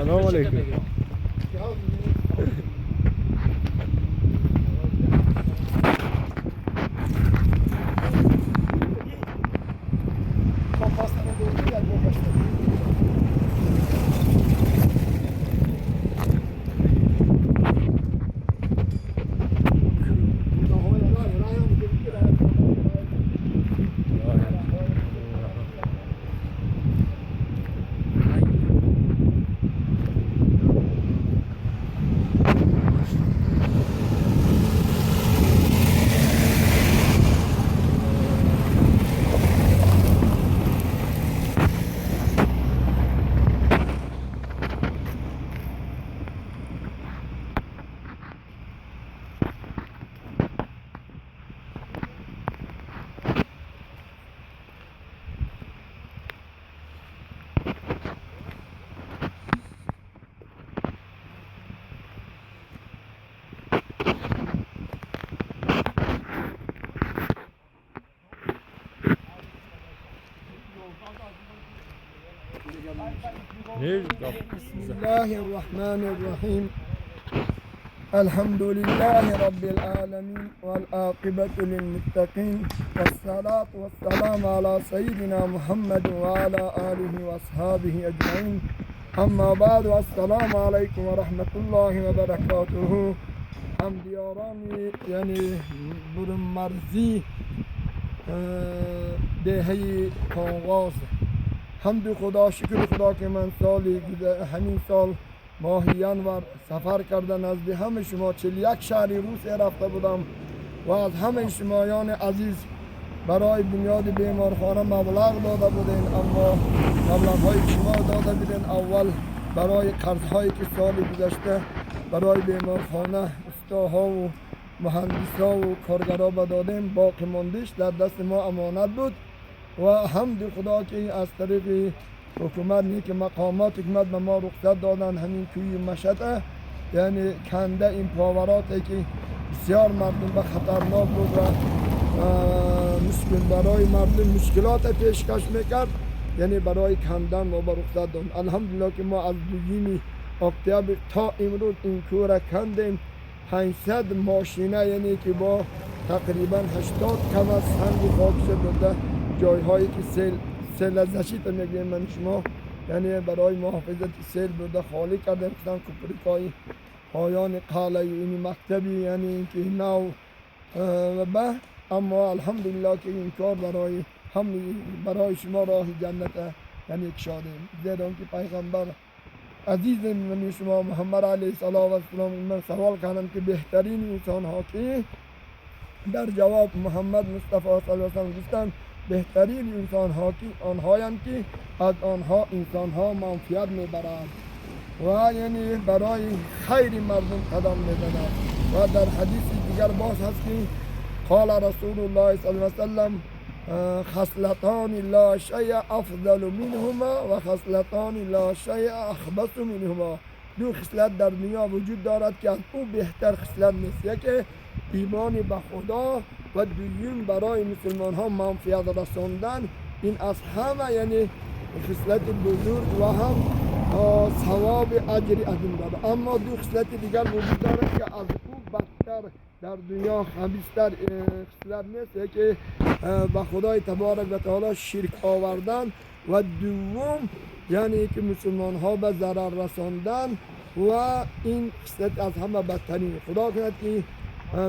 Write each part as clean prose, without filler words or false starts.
Салом алейкум. Bismillahirrahmanirrahim. Elhamdülillahi Rabbil alemin vel akıbetu lil muttakin ve salatu ve selamu ala seyyidina Muhammed ve ala alihi ve ashabihi ecmain. Amma ba'du, esselamu aleyküm ve rahmetullahi ve berekatuhu. Hamdiyarani yani burun marzi deheyi Kongoz. حمد خدا، شکر خدا که من سالی همین سال ماه ینور سفر کرده نزد همه شما 41 شهر روس رفته بودم و از همه شمایان عزیز برای بنیاد بیمارخانه مبلغ داده بودین، اما مبلغ های شما داده بودین اول برای قرض هایی که سال گذشته برای بیمارخانه استاها و مهندسا و کارگرا بدادیم باقی ماندش در دست ما امانت بود و حمد خدا که از طریق حکومت نیک مقامات حکومت به ما رخصت دادن همین کوی مشهد، یعنی کنده این پاورات که بسیار مردم به خطرناک بود و مشکل برای مردم مشکلات پیشکش میکرد، یعنی برای کندن ما به رخصت دادن. الحمدلله که ما از 2 اکتبر تا امروز این کوه را کندیم. 500 ماشینه، یعنی که با تقریبا 80 کم از سنگ خاک شده جایهایی که سیل از نشیط میگیم من شما، یعنی برای محافظت سیل برده خالی کردیم. مثلا کپریکای پایان قلعه این مکتبی، یعنی اینکه نو و به، اما الحمدلله که این کار برای هم برای شما راه جنت یعنی کشادیم، زیرا که پیغمبر عزیز من شما محمد علیه السلام من سوال کردم که بهترین انسان ها که در جواب محمد مصطفی صلی الله علیه و سلم گفتند بهترین انسان ها که آنهایند که از آنها انسان ها منفعت میبرند و یعنی برای خیر مردم قدم میزنند. و در حدیث دیگر باز هست که قال رسول الله صلی الله علیه و سلم خصلتان لا شیء افضل منهما و خصلتان لا شیء اخبث منهما. دو خصلت در دنیا وجود دارد که از او بهتر خصلت نیست، یکی ایمان به خدا و دوم برای مسلمان ها منفعت رساندن. این از همه یعنی خصلت بزرگ و هم ثواب اجر عظیم دارد. اما دو خصلت دیگر وجود دارد که از او بدتر در دنیا خبیث‌تر خصلت نیست، یکی به خدای تبارک و تعالی شرک آوردن و دوم یعنی که مسلمان ها به ضرر رساندن و این خصلت از همه بدترین. خدا کند که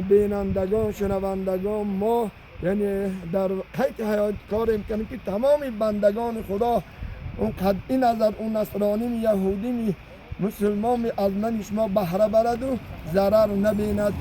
بینندگان شنوندگان ما یعنی در قید حیات کار امکانی که تمام بندگان خدا اون قطعی نظر اون نصرانی می یهودی می مسلمان می از من شما بهره برد و ضرر نبیند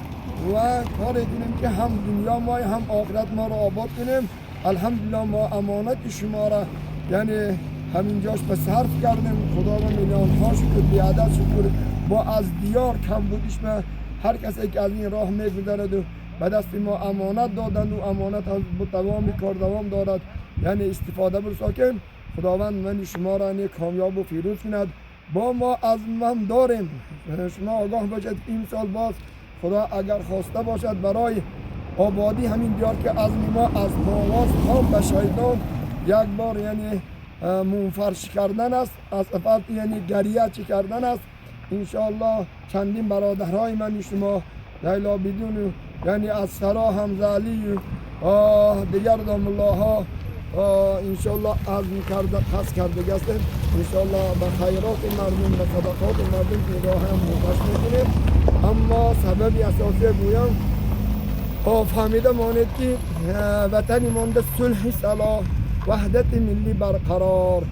و کار کنیم که هم دنیا ما هم آخرت ما را آباد کنیم. الحمدلله ما امانت شما را یعنی همینجاش به صرف کردیم. خدا را میلیون ها شکر، بی‌عدد شکر. با از دیار کم بودیش به هر کسی که از این راه میگذرد و به دست ما امانت دادند و امانت از تمام کار دوام دارد، یعنی استفاده برساکن. خداوند من شما را کامیاب و فیروز کند. با ما از من داریم، شما آگاه باشد این سال باز خدا اگر خواسته باشد برای آبادی همین دیار که عزم ما از پاواز تا به شیطان یک بار یعنی منفرش کردن است، اسفالت یعنی گریه چی کردن است. انشاءالله چندین برادرهای من شما لیلا بدون یعنی از سرا همزالی دیگر داملاها انشاءالله عزم کرده قصد کرده هستیم. انشاءالله به خیرات مردم، به صدقات مردم این راه هم منفرش میکنیم. اما سبب اساسی گویم فهمیده مانید که وطنی مانده صلح صلاح وحدت ملی برقرار.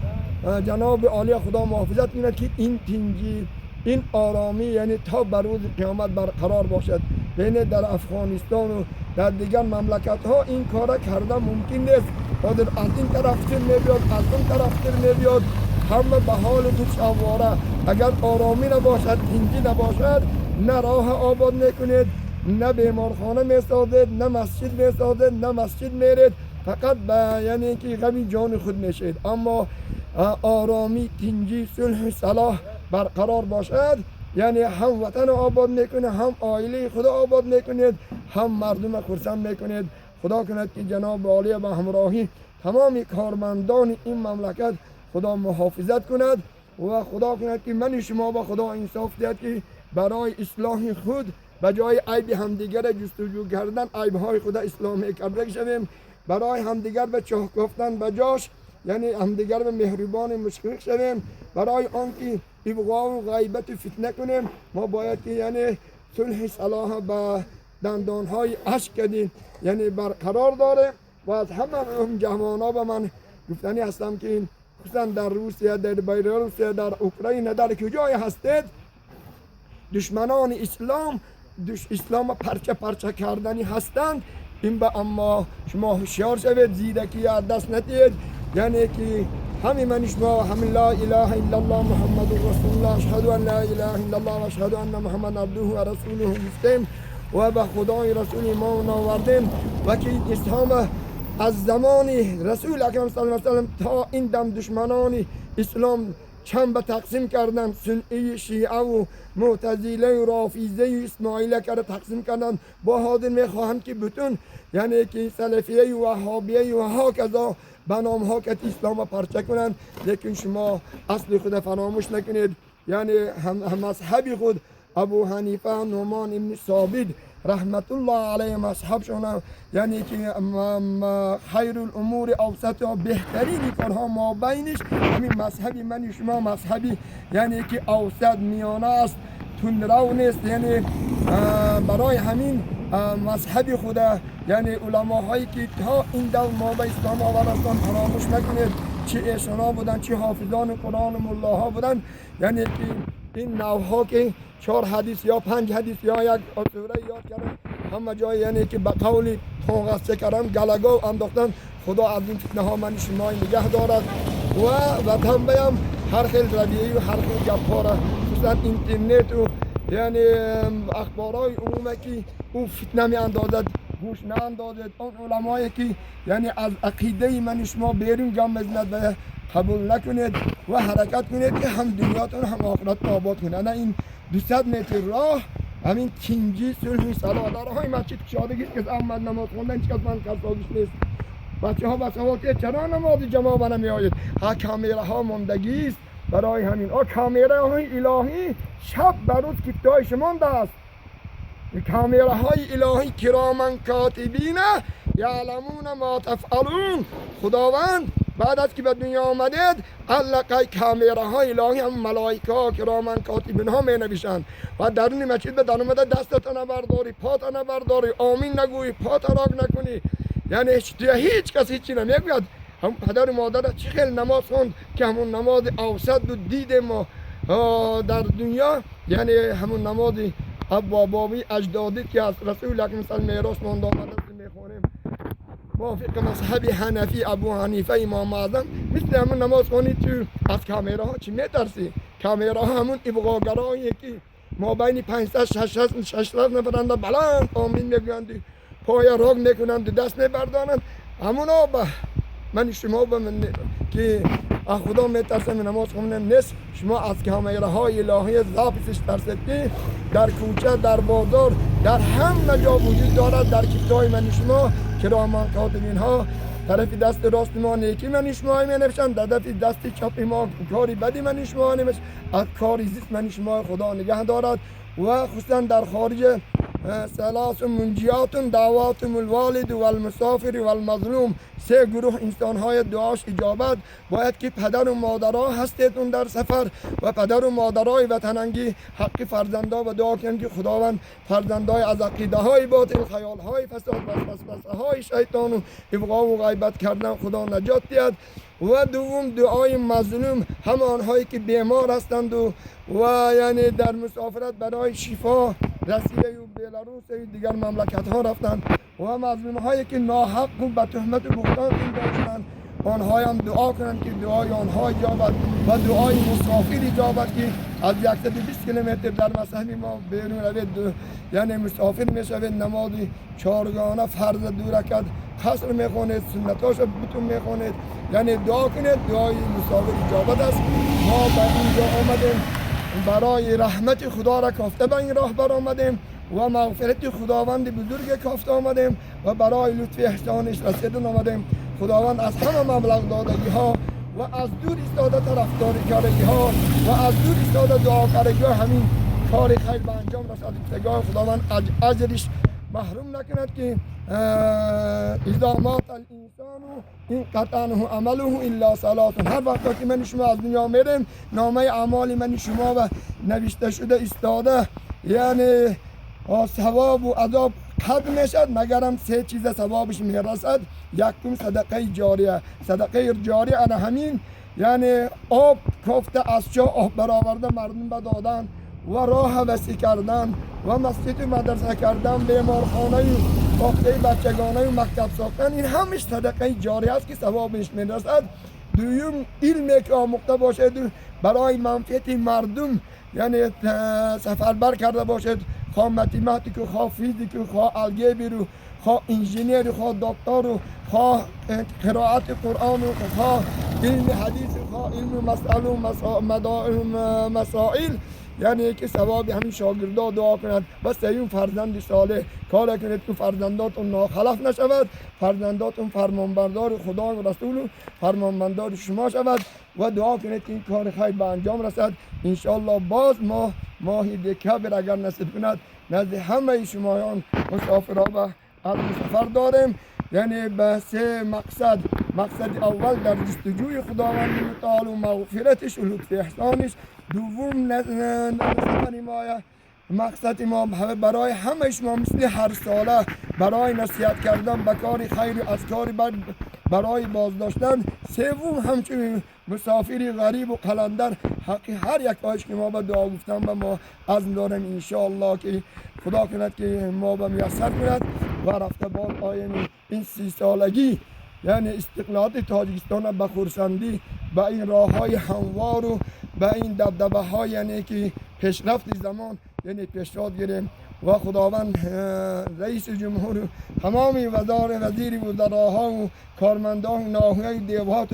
جناب عالی خدا محافظت کند که این تنجی این آرامی یعنی تا بر روز قیامت برقرار باشد. یعنی در افغانستان و در دیگر مملکت ها این کار کرده ممکن نیست. حاضر از این طرف تیر میبیاد، از اون طرف تیر میبیاد، همه به حال خودش آواره. اگر آرامی نباشد، تنجی نباشد، نه راه آباد میکنید، نه بیمارخانه میسازید، نه مسجد میسازید، نه مسجد میرید، فقط به یعنی که غمی جان خود میشید. اما آرامی، تنجی، صلح صلاح برقرار باشد، یعنی هم وطن آباد میکنه، هم عائله خدا آباد میکنید، هم مردم خرسند میکنید. خدا کند که جناب عالی به همراهی تمام کارمندان این مملکت خدا محافظت کند و خدا کند که من شما با خدا انصاف دهد که برای اصلاح خود به جای عیب همدیگر جستجو کردن عیب های خدا اصلاح کرده شویم. برای همدیگر به چاه گفتن به جاش یعنی همدیگر به مهربان مشفق شویم. برای آنکه ابغا و غیبت فتنه کنیم ما باید که یعنی صلح صلاح به دندانهای اشک کردیم یعنی برقرار داره. و از همه هم جوان‌ها به من گفتنی هستم که خصوصا در روسیه، در بیلاروسیه، در اوکراین، در کجای هستید، دشمنان اسلام اسلام پرچه پرچه کردنی هستند. این به اما شما هوشیار شوید، زیرکی از دست ندید. یعنی که همین من شما همین لا اله الا الله محمد رسول الله، اشهد ان لا اله الا الله و اشهد ان محمد عبده و رسوله گفتیم و به خدای رسول ایمان آوردیم و که اسلام از زمان رسول اکرم صلی الله علیه و سلم تا این دم دشمنان اسلام چند به تقسیم کردن، سنی شیعه و معتزله و رافیزه و اسماعیله کرده تقسیم کردن. با حاضر میخواهند که بتون یعنی که سلفیه و وهابیه و هاکذا به نام ها که اسلام پرچه کنند. لیکن شما اصل خود فراموش نکنید، یعنی هم مذهب خود ابو حنیفه نعمان ابن ثابت رحمت الله علیه مذهبشون یعنی که خیر الامور اوسط، بهترین کارها ما بینش همین مذهب من شما مذهبی یعنی که اوسط میانه است، تندرو نیست. یعنی برای همین مذهب خود یعنی علماهایی که تا این دم ما به اسلام آوردن فراموش نکنید، چه ایشانا بودن، چه حافظان قرآن و ملاها بودن. یعنی که این نوها که 4 حدیث یا 5 حدیث یا یک سوره یاد کردن همه جای یعنی که به قول تونغسته کردن گلگاو انداختن. خدا از این فتنه ها من شما نگه دارد و وطن بیم هر خیل رویه و هر خیل گپ‌ها را خصوصا اینترنت و یعنی اخبارهای عمومه که او فتنه می اندازد گوش ناندازد. آن علمایی که یعنی از عقیده من شما بیرون گام میزند و قبول نکنید و حرکت کنید که هم دنیاتون هم آخرت آباد کنید. نه این 200 متر راه همین تینجی صلح صلاح درهای مسجد کشادگی که آمد نماز خوندن هیچ کس من کسادش نیست. بچه ها بسوا که چرا نماز جماعت نمی آید؟ ها کامیره ها ماندگی است. برای همین آ کامیره های الهی شب بر روز کتای شما است. کامیره های الهی کرامن کاتبین یعلمون ما تفعلون. خداوند بعد از که به دنیا آمدید علقه کامیره های الهی هم ملائکه ها کرامن کاتبین ها می نویسند و درون مسجد به در آمده دستت نبرداری، پات نبرداری، آمین نگویی، پات راگ نکنی، یعنی هیچ کس هیچی نمیگوید. هم پدر و مادر چی خیلی نماز خوند که همون نماز اوسط و دید ما در دنیا، یعنی همون نماز ابوابی اجدادی که از رسول اکرم صلی الله علیه و میراث مانده آمده میخوانیم موافق مذهب حنفی ابو حنیفه امام اعظم. مثل همون نماز خوانی تو از کامیره ها چی میترسی؟ کامیره ها همون ابغاگرایی که ما بین 500 600 نفرند بلند آمین میگویند، پای راگ میکنند، دست میبردانند. همونا به من شما به من که از خدا میترسم نماز خوندن نیست. شما از کامیره های الهی ضابطش ترسید که در کوچه، در بازار، در همه جا وجود دارد. در کتاب من شما کرامان کاتبین ها طرف دست راست ما نیکی من شما می نوشند، در طرف دست چپ ما کاری بدی من شما نوشت. از کاری زیست من شما خدا نگه دارد. و خصوصا در خارج ثلاث منجیات دعوات الوالد والمسافر والمظلوم، سه گروه انسان های دعاش اجابت باید که پدر و مادرها هستید اون در سفر و پدر و مادرای وطننگی حق فرزندا و دعا کنیم که خداوند فرزندای از عقیده های باطل، خیال های فساد و وسوسه های شیطان و ابغا و غیبت کردن خدا نجات دهد. و دوم دعای مظلوم، هم آنهایی که بیمار هستند و یعنی در مسافرت برای شفا روسیه و بلاروس و دیگر مملکت ها رفتند و مظلوم هایی که ناحق و به تهمت و بهتان زندان شدند، آنها هم دعا کنند که دعای آنها اجابت و دعای مسافر اجابت که از 120 کیلومتر در مذهب ما بیرون روید، یعنی مسافر میشوید، نماز چهارگانه فرض دو رکعت قصر میخونید، سنتاش بتون میخونید، یعنی دعا کنید، دعای مسافر اجابت است. ما به اینجا آمدیم برای رحمت خدا را کافته به این راه بر آمدیم و مغفرت خداوند بزرگ کافته آمدیم و برای لطف احسانش رسیدن آمدیم. خداوند از همه مبلغ دادگی ها و از دور ایستاده طرفداری کردگی ها و از دور ایستاده دعا کردگی ها همین کار خیر به انجام رسد. خداوند اجرش محروم نکند که اذا مات الانسان انقطع عنه عمله الا ثلاث. هر وقت که من شما از دنیا میریم نامه اعمال من شما و نوشته شده ایستاده، یعنی ثواب و عذاب قطع میشد، مگرم سه چیز ثوابش میرسد. یکم صدقه جاریه، صدقه جاریه انا همین یعنی آب کفته از چاه آب برآورده مردم بدادن و راه وسیع کردن و مسجد و مدرسه کردن، بیمارخانه و باغچه بچگانه و مکتب ساختن، این همش صدقه جاریه است که ثوابش میرسد. دوم علمی که آموخته باشد برای منفعت مردم، یعنی سفربر کرده باشد، خواه математик و خواه فیزیک و خواه алгебр و خواه انجینیر و خواه دکتر و خواه قرائت قرآن و خواه علم حدیث و خواه علم مسئله و مسائل، یعنی که ثواب همین شاگردا دعا کند. و سیوم فرزند صالح، کار کنید که فرزنداتون ناخلف نشود، فرزنداتون فرمانبردار خدا و رسول و فرمانبردار شما شود و دعا کنید که این کار خیر به انجام رسد. انشاءالله باز ما ماه دکبر اگر نصیب کند نزد همه شمایان مسافرها و عزم سفر داریم، یعنی به سه مقصد. مقصد اول در جستجوی خداوند متعال و مغفرتش و لطف احسانش. دوم سفر ما مقصد ما برای همه شما مثل هر ساله برای نصیحت کردن به کار خیر و از کار بد برای بازداشتن. سوم همچنین مسافر غریب و قلندر حق هر یک آیش که ما به دعا گفتن به ما عزم داریم انشاءالله که خدا کند که ما به میسر کند و رفته باز آیم این 30 سالگی یعنی استقلال تاجیکستان به خرسندی به این راه های هموار و به این دبدبه های یعنی که پیشرفت زمان یعنی پیشرفت گیریم و خداوند رئیس جمهور تمام وزیر وزراها و کارمندان ناحیه دیوات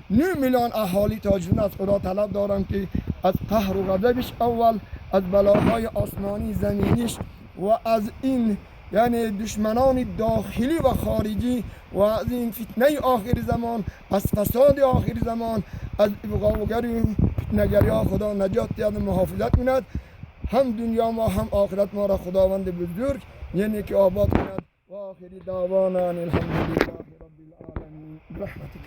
9 میلیون اهالی تاجیکستان از خدا طلب دارم که از قهر و غضبش اول، از بلاهای آسمانی زمینیش و از این یعنی دشمنان داخلی و خارجی و از این فتنه آخر زمان، از فساد آخر زمان، از ابغاوگری و فتنه‌گری ها خدا نجات دهد و محافظت کند. هم دنیا ما هم آخرت ما را خداوند بزرگ یعنی که آباد کند. و آخر دعوانا ان الحمد لله رب العالمین. برحمتک.